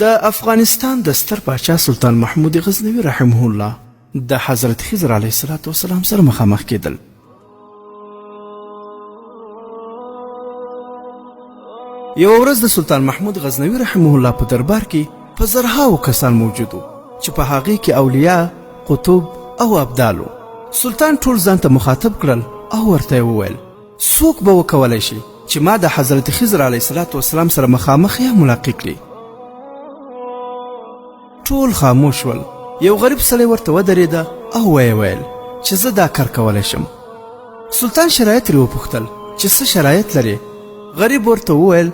د افغانستان د ستر پاچا سلطان محمود غزنوي رحمه الله د حضرت خضر علیه السلام سره مخامخ کېدل. یوه ورځ د سلطان محمود غزنوي رحمه الله په دربار کې په زرهاوو کسان موجود وو چې په هغې کې اولیاء، قطب او ابدال وو. سلطان ټول ځان ته مخاطب کړل او ورته یې وویل: څوک به وکولای شي چې ما د حضرت خضر علیه السلام سره مخامخ یا ملاقي کړي؟ ټول خاموش شول. یو غریب سړی ورته ودرېده او ویې ویل چې زه دا کار کولی شم. سلطان شرایط ترې وپوښتل چې څه شرایط لرې؟ غریب ورته وویل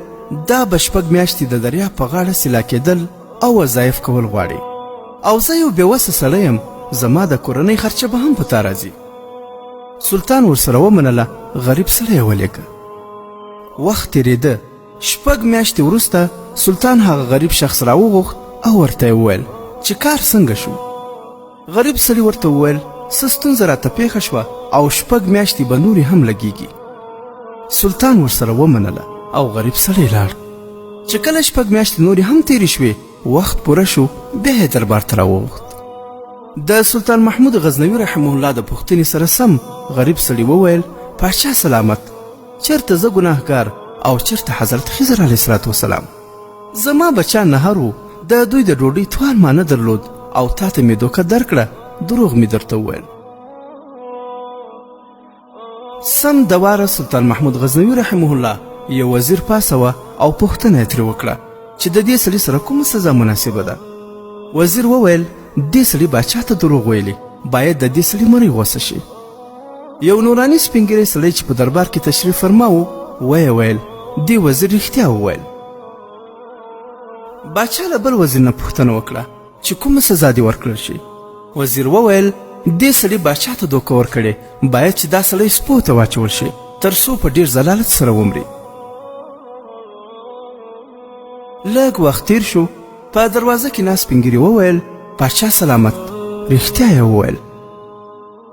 دا به 6 میاشتې د دریاب په غاړه سیلا کېدل او وظایف کول غواړي او زه یو بېوسه سړی یم، زما د کورنۍ خرچه به هم په تا راځي. سلطان ورسره ومنله، غریب سړی یې ولېږه. وخت تېرېده، 6 میاشتې وروسته سلطان هغه غریب شخص راوغوښت او ورته یې وویل چې کار څنګه شو؟ غریب سړي ورته وویل څه ستونزه راته پېښه شوه او 6 میاشتې به نورې هم لګیږي. سلطان ورسره ومنله او غریب سړی لاړ. چې کله 6 میاشتې نورې هم تېرې شوې، وخت پوره شو، بیا یې دربار ته راوغوښت. د سلطان محمود غزنوي رحمه الله د پوښتنې سره سم غریب سړي وویل پاچا سلامت، چېرته زه ګناهګار او چېرته حضرت خضر علیه السلام؟ زما بچا نهر و، د دوی د ډوډۍ توان ما نه درلود او تا ته مې دوکه درکړه، دروغ مې درته وویل. سم دواره سلطان محمود غزنوي رحمه الله یو وزیر پاسوه او پوښتنه یې ترې وکړه چې د دې سړي سره کومه سزا مناسبه ده. وزیر وویل دې سړي باچا ته دروغ ویلي، باید د دې سړي مرۍ غوسه شي. یو نوراني سپین ږیری سړی چې په دربار کې تشریف فرما و، ویې ویل دې وزیر رښتیا وویل. باچا له بل وزیر نه پوښتنه وکړه چې کومه سزا دې ورکړل شي. وزیر وویل دې سړي باچا ته دوکه ورکړې، باید چې دا سړی سپو ته واچول شي تر څو په ډېر ذلالت سره ومري. لږ وخت تیر شو، په دروازه کې ناست سپین ږیري وویل باچا سلامت، رښتیا یې وویل.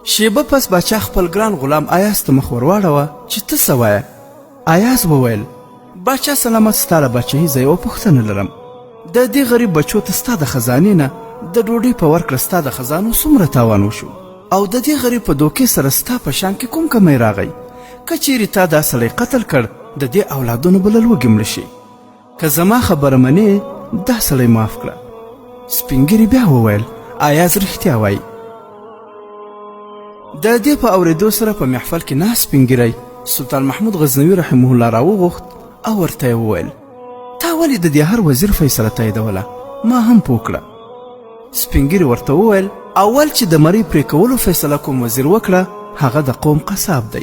شیبه پس باچا خپل ګران غلام ایاز ته مخ ورواړوه چې ته څه وایه؟ ایاز وویل باچا سلامت، ستا له باچهي زه یوه پوښتنه لرم. د دې غریب بچو ته ستا د خزانې نه د ډوډۍ په ورکړه ستا د خزانو څومره تاوان وشو او د دې غریب په دوکې سره ستا په شان کې کوم کمی راغی؟ که چیرې تا دا سړی قتل کړ، د دې اولادونه به له لوږې مړه شي. که زما خبره منې دا سړی معاف کړه. سپین ږیري بیا وویل ایاز رښتیا وایي. د دې په اورېدو سره په محفل کې ناست سپین ږیری سلطان محمود غزنوي رحمه الله راوغوښت او ورته یې وویل تا ولې د دې هر وزیر فیصله تاییدوله؟ ما هم پوه کړه. سپین ږیري ورته وویل اول چې د مرۍ پرې کولو فیصله کوم وزیر وکړه، هغه د قوم قصاب دی،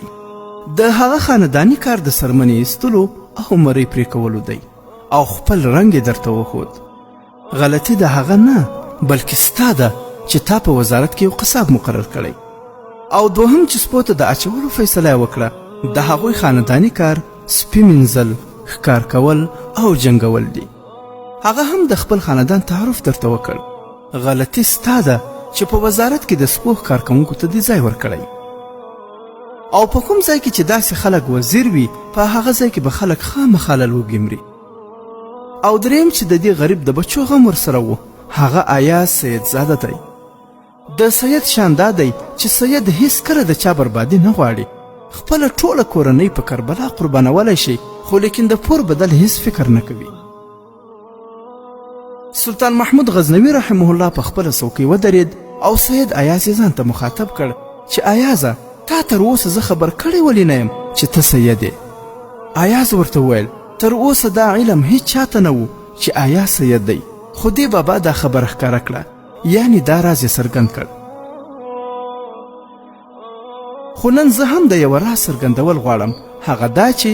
د هغه خانداني کار د څرمنې ایستلو او مرۍ پرې کولو دی او خپل رنګ یې درته وښود. غلطي د هغه نه بلکې ستا ده چې تا په وزارت کې یو قصاب مقرر کړی. او دوهم چې سپو ته د اچولو فیصله یې وکړه، د هغوی خانداني کار سپي مینځل، ښکار کول او جنګول دي. هغه هم د خپل خاندان تعارف درته وکړ. غلطي ستا ده چې په وزارت کې د سپو ښکار کوونکو ته دې ځای ورکړی او په کوم ځای کې چې داسې خلک وزیر وي، په هغه ځای کې به خلک خامخا له لوږې مري. او دریم چې د دې غریب د بچو غم ورسره و، هغه ایاز سیدزاده دی. د سید شان دا دی چې سید هیڅکله د چا بربادي نه غواړي، خپله ټوله کورنۍ په کربلا قربانولی شي، خو لیکن د پور بدل هیڅ فکر نه کوي. سلطان محمود غزنوي رحمه الله په خپله څوکۍ ودرېد او سید ایاز یې ځان ته مخاطب کړ چې ایازه، تا تر اوسه زه خبر کړی ولې نه یم چې ته سید یې؟ ایاز ورته وویل تر اوسه دا علم هیڅ چاته نه و چې آیا سید دی، خو دې بابا دا خبره ښکاره کړه، یعنی دا راز یې څرګند کړ. خو نن زه هم د یوه راز څرګندول غواړم، هغه دا چې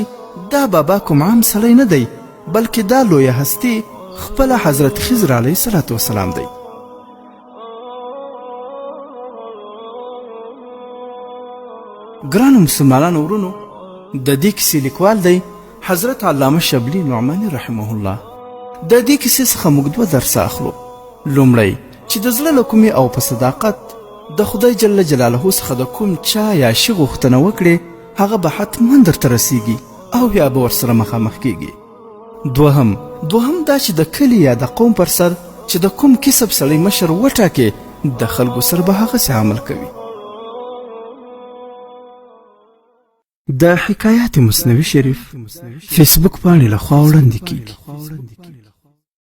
دا بابا کوم عام سړی نه دی، بلکې دا لویه هستي خپله حضرت خضر علیه السلام دی. ګرانو مسلمانانو ورونو، د دې کیسې لیکوال دی حضرت علامه شبلی نعماني رحمه الله. د دې کیسې څخه موږ دوه درسه اخلو. لومړی چې د زړه له کومې او په صداقت د خدای جل جلاله څخه د کوم چا یا شي غوښتنه وکړې، هغه به حتما درته رسیږي او یا به ورسره مخامخ کیږي. دوهم دوهم دا چې د کلي یا د قوم پر سر چې د کوم کسب سړی مشر وټاکې، د خلکو سره به هغسې عمل کوي. د حکایات مثنوي شریف فیسبوک پاڼې له خوا وړاندې کیږي.